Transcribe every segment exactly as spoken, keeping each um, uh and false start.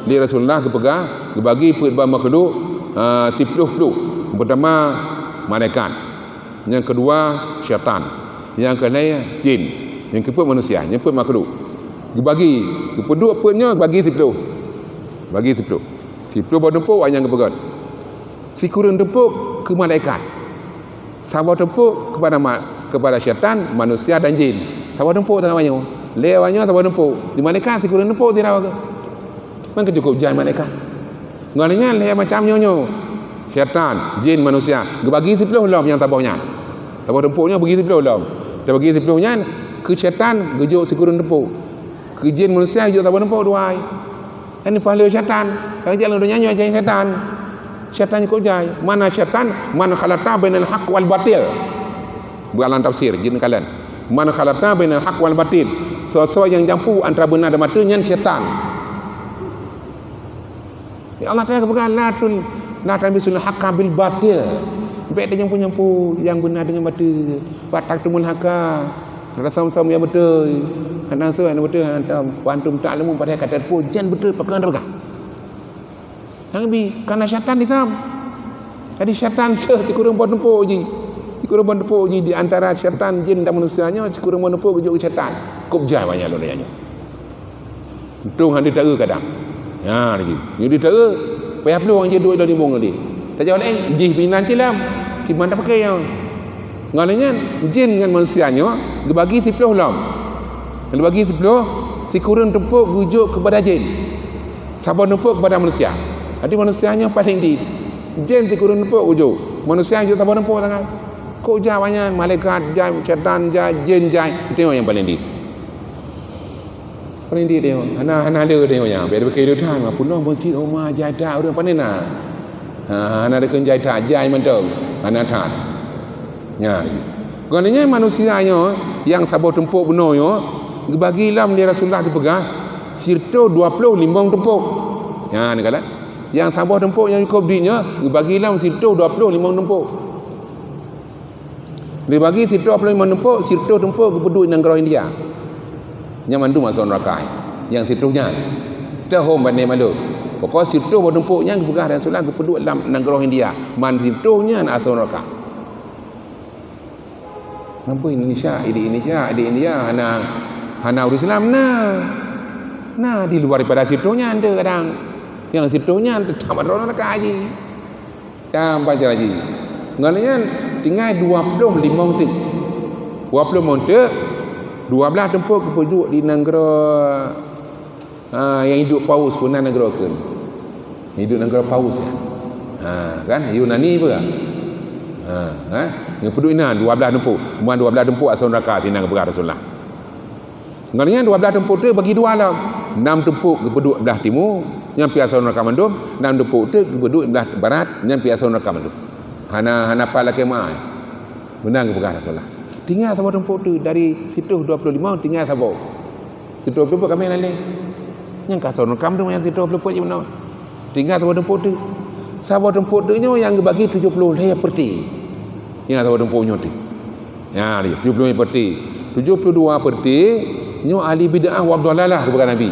Lé Rasulullah geupeugah, geubagi peuet ban makhluk, ah, siploh-ploh. Nyang peurtama malaikat, nyang keudua syaitan, nyang keulhèe jin, nyang keupeuet manusia, nyang peuet makhluk. Geubagi, geupeuduek peuet nyoe geubagi siploh. Bagi siploh. Siploh boh tumpôk nyang geupeugöt. Sikureueng tumpôk keu malaikat. Saboh tumpôk keupada ma-, keupada syaitan, manusia dan jin. Saboh tumpôk teungoh awaknyoe. Lé awaknyoe saboh tumpôk. Di malaikat sikureueng tumpôk sidroe. Meunan keuh cukôp jai malaikat. Ngon lagèe nyan lhèe macam nyoe nyoe. Syaitan, jin, manusia. Geubagi siploh lom nyang saboh nyan. Saboh tumpôk nyoe bagi siploh lom. Teubagi siploh nyan keu syaitan geujok sikureueng tumpôk. Keu jin, manusia geujok saboh tumpôk dua ai. Ini pahala syaitan. Kalau jak lam donya nyoe jai syaitan. Syaitan cukôp jai. Mana syaitan? Man khalata bainal haq wal batil. Beualang tafsir, jin kalian. Man khalata bainal haq wal batil. Soe-soe nyang jampu antara beuna dan batil nyan syaitan. Ya Allah Taala geupeugah, "La tul-, la talbisul haqqa bil batil." Bèk tajampu-jampu nyang beuna deungon batil. Wa taktumul haqqa. Rasa-rasa nyang beutôi. Hana soe nyang beutôi, hana tahu. Wa antum ta'lamun, padahai ka tateupeue nyan beutôi pakon tapeugah. Nyang bi, karena syaitan disam. Jadi syaitan keuh sikureueng boh tumpôk jih. Sikureueng boh tumpôk jih di antara syaitan, jin dan manusia nyoe, sikureueng boh tumpôk geujok keu syaitan. Cukôp jai awaknyan lôn nyoe. Untông hana ditaeu kadang. Nyan lagèe. Nyoe ditaeu, payah plueng jih duek lam limong tadi. Tajak laén, jih pih inan cit lam. Kiban tapakè nyoe. Ngon lagèe nyan, jin ngon manusia nyoe geubagi siploh lom. Geubagi siploh, sikureueng tumpôk geujok keupada jin. Saboh tumpôk keupada manusia. Jadi manusia nyoe paleng dit. Jin sikureueng tumpôk geujok. Manusia geujok saboh tumpôk sagai. Cukôp jai awaknyan, malaikat jai, syaitan jai, jin jai. Itu nyang paleng dit. Peurintah tengok, hana, hana le tengok nyan. Biar beuke le that, mah punoh meuseujid, oma, jai that, ureueng pane na. Ha, hana dikeun jai that, jai mantong. Hana that. Nyan. Gobnyan manusia nyoe nyang saboh tumpôk bunoe nyoe, geubagi lom lé Rasulullah geupeugah, siratoh dua ploh limong tumpôk. Nyan kan? Nyang saboh tumpôk nyang cukôp dit nyoe, geubagi lom siratoh dua ploh limong tumpôk. Dibagi siratoh ploh limong tumpôk, siratoh tumpôk geupeuduek di nanggroe India. Nyan mandum asoe neuraka. Nyang siratoh nyan. Teuhom bandé mandum. Pokok siratoh boh tumpôk nyan geupeugah Rasulullah geupeuduek lam nanggroe India. Man siratoh nyan asoe neuraka. Nampu Indonesia, di Indonesia, di India hana, hana ureueng Islam na. Na di luar daripada siratoh nyan teuh kadang. Nyang siratoh nyan teutap asoe neuraka jih. Nyang pancang haji. Ngon lagèe nyan, tinggai dua ploh limong teuk. Dua ploh limong teuk, dua blaih tumpôk geupeuduek di nanggroe, ha, nyang iduek paus, peue nan nanggroe kheun. Iduek nanggroe paus. Ha, kan? Yunani peue? Ha, ha? Geupeuduek inan dua blaih tumpôk. Cuma dua blaih tumpôk asoe neuraka sinan geupeugah Rasulullah. Ngon lagèe nyan dua blaih tumpôk teuk bagi dua lom. Nam tumpôk geupeuduek blah timu, nyan pih asoe neuraka mandum, nam tumpôk teuk geupeuduek blah barat, nyan pih asoe neuraka mandum. Hana, hana pat lakèe meu'ah. Meunan geupeugah Rasulullah. Tinggai saboh tumpôk teuk dari siratoh dua ploh limong tinggai saboh. Siratoh peuet ka meu'ah lé. Nyan ka asoe neuraka mandum, nyan siratoh peuet cit meunan. Tinggai saboh tumpôk teuk. Saboh tumpôk teuk nyoe nyang geubagi tujoh ploh lhèe peureutée. Nyang saboh tumpôk nyoe teuk. Nyan, tujoh ploh lhèe peureutée. Tujoh ploh dua peureutée nyoe ahli bid'ah wa dhalalah, geupeugah Nabi.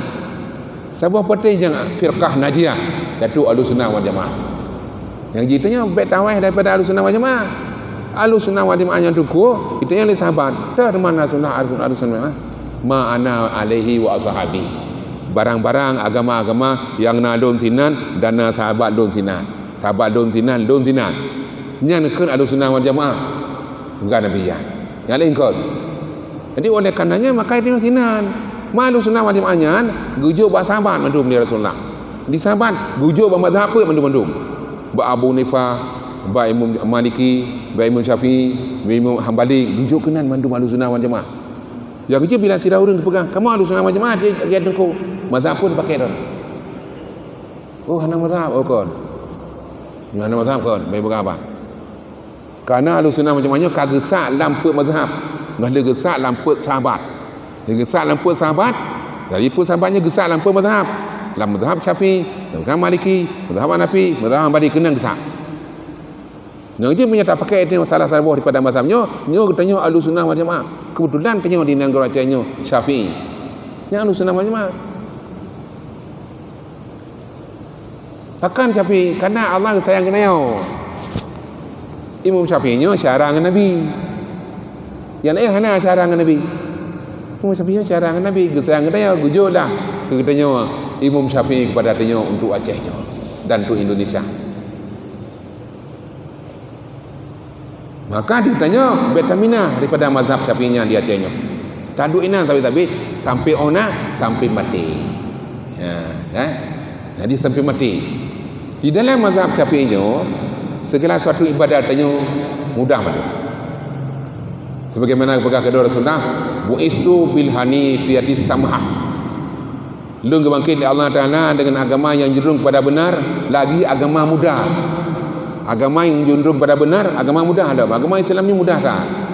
Saboh peureutée nyang firqah najiyah, yaitu Ahlussunnah wal Jamaah. Nyang jitanyong bèk tawaih daripada Ahlussunnah wal Jamaah. Ahlussunnah wal Jamaah nyang teungku, jitanyong lé sahabat, "Teuh teuma Ahlussunnah, Ahlussunnah, Ahlussunnah wal Jamaah?" "Ma ana alaihi wa ashabi." Barang-barang agama-agama nyang na lôn sinan dan na sahabat lôn sinan. Sahabat lôn sinan, lôn sinan. Nyan kheun Ahlussunnah wal Jamaah. Bukan Nabi nyan. Nyang laén kon. Jadi, oleh karenanya, maka itu sinan. Ma Ahlussunnah wal Jamaah nyan geujok bak sahabat mandum lé Rasulullah. Di sahabat geujok bak mazhab peuet mandum-mandum. Bak Abu Hanifah, bak Imam Maliki, bak Imam Syafi'i, bak Imam Hambali, geujok keunan mandum Ahlussunnah wal Jamaah. Nyang keuh bila sidroe ureueng geupeugah, "Kamoe Ahlussunnah wal Jamaah," dia lagèe teungku. Mazhab peuet pakè droe. Oh, hana mazhab, oh kon. Nyoe hana mazhab kon, bèk peugah haba. Karena Ahlussunnah wal Jamaah nyoe ka geusak lam peuet mazhab. Ngon lé geusak lam peuet sahabat. Lé geusak lam peuet sahabat, jadi peuet sahabat nyoe geusak lam peuet mazhab. Lam mazhab Syafi'i, mazhab Maliki, mazhab Hanafi, mazhab Hambali keunan geusak. Nyoe jeuet meunyoe tapakè teuh salah saboh daripada mazhab nyoe, nyoe geutanyoe Ahlussunnah wal Jamaah. Keubeutulan tanyoe di nanggroe Aceh nyoe Syafi'i. Nyan Ahlussunnah wal Jamaah. Pakon Syafi'i? Karena Allah sayang keu tanyoe. Imam Syafi'i nyoe syara ngon Nabi. Nyang laén hana syara ngon Nabi. Imam Syafi'i nyoe syara ngon Nabi, geusayang keu tanyoe, geujok lah keu geutanyoe Imam Syafi'i keupada tanyoe untuk Aceh nyoe dan untuk Indonesia. Maka di geutanyoe bèk taminah daripada mazhab Syafi'i nyan di Aceh nyoe. Taduek inan sabé-sabé sampai ona, sampai maté. Ya, kan? Jadi sampai maté. Di dalam mazhab Syafi'i nyoe, segala suatu ibadat tanyoe mudah mandum. Sebagaimana geupeugah keudroe Rasulullah, "Bu'istu bil hanifiyati samhah." Lôn geubangket lé Allah Taala dengan agama nyang jundrong kepada beunar, lagi agama mudah. Agama nyang jundrong kepada beunar, agama mudah dah. Agama Islam ni mudah that.